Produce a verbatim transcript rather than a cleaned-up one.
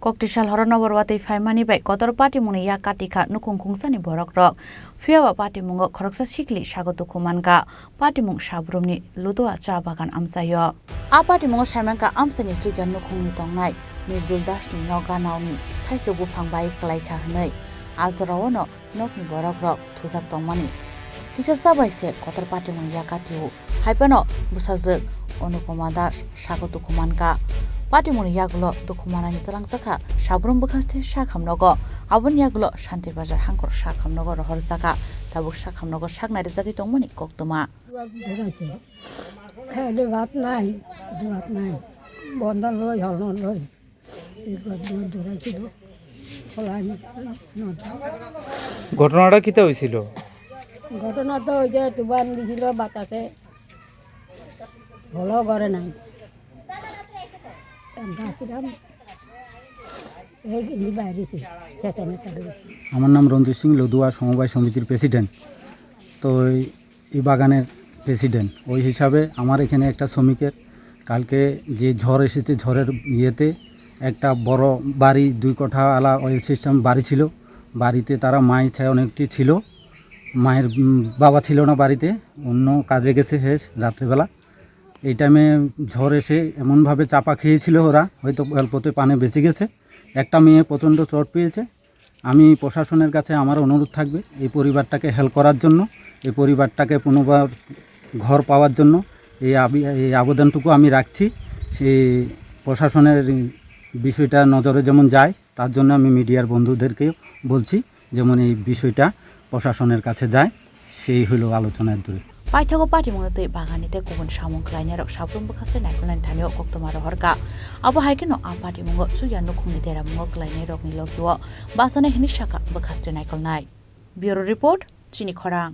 Koktisal horo nobor watwi phaimani bai kotor patimungni yak kati kha nukhung khungsani borok rok. Phiya ba patimungo khoroksa sikli sago dukhu man kha. Patimung sabrumni Ludua cha bagan amchaio. A patimungo saiman kha amchaini chukya nukhungni tongnai Mirdul Dasni nok ganaoni thaisa buphang bai kwlai kha hwnwi. A jorao no nokni borok rok thujak tongmani. Kisa cha bai se kotor patimungni yak kati o. Hai phano bwsajwk Anupama Das sago dukhu man kha. Patimungni yagulo dukhu manani twlang cha kha Sabrum bwkhaste Sakham nogo. Aboni yagulo Shantir Bazar hangkor Sakham nogo rohor jaka. Tabuk Sakham nogo sak nai rijagwi tongmani koktwma. ভাত নাই, ভাত নাই। বন্ধন লই, হলন লই। এই ঘর দুয়ার দৌড়াইছিল। খোলা আমি নদী। ঘটনাটা কিতা হয়েছিল? ঘটনা তো ওই যে তুফান দিছিল বাতাসে। হলো ঘরে নাই। আমরা আসছিলাম। এই কিন্তু বাইরে ছিল। চেঁচামেচি হলো। আমার নাম রঞ্জিত সিং, লদুয়া সমবায় সমিতির প্রেসিডেন্ট। তো এই এই বাগানের প্রেসিডেন্ট। ওই হিসাবে আমার এখানে একটা শ্রমিকের কালকে যে ঝড় এসেছে, ঝড়ের ইয়েতে একটা বড় বাড়ি, দুই কোঠাওয়ালা ওই সিস্টেম বাড়ি ছিল। বাড়িতে তারা মাই ছাই অনেকটি ছিল। মায়ের, উম, বাবা ছিল না বাড়িতে, অন্য কাজে গেছে সে রাত্রেবেলা। এই টাইমে ঝড় এসে এমনভাবে চাপা খেয়েছিল ওরা, হয়তো অল্পতে পানে বেঁচে গেছে। একটা মেয়ে প্রচণ্ড চোট পেয়েছে। আমি প্রশাসনের কাছে আমার অনুরোধ থাকবে এই পরিবারটাকে হেল্প করার জন্য, এই পরিবারটাকে পুনর্বার ঘর পাওয়ার জন্য। এই আবি-, এই আবেদনটুকু আমি রাখছি। সেই প্রশাসনের বিষয়টা নজরে যেমন যায়, তার জন্য আমি মিডিয়ার বন্ধুদেরকে বলছি, যেমন এই বিষয়টা প্রশাসনের কাছে যায়। Sei hwilo alochona duri. Paithago patimungno tei baganni tei kubun samung khlainairok sabrumbo bwkhaste naikolnani thanio koktwma rohor kha. Abo hai kheno a patimungo chukya nukhungni deramungo khlainairokni logio bachana hwnwi sakha bwkhaste naikolnai. Bureau Report, Chini Khorang.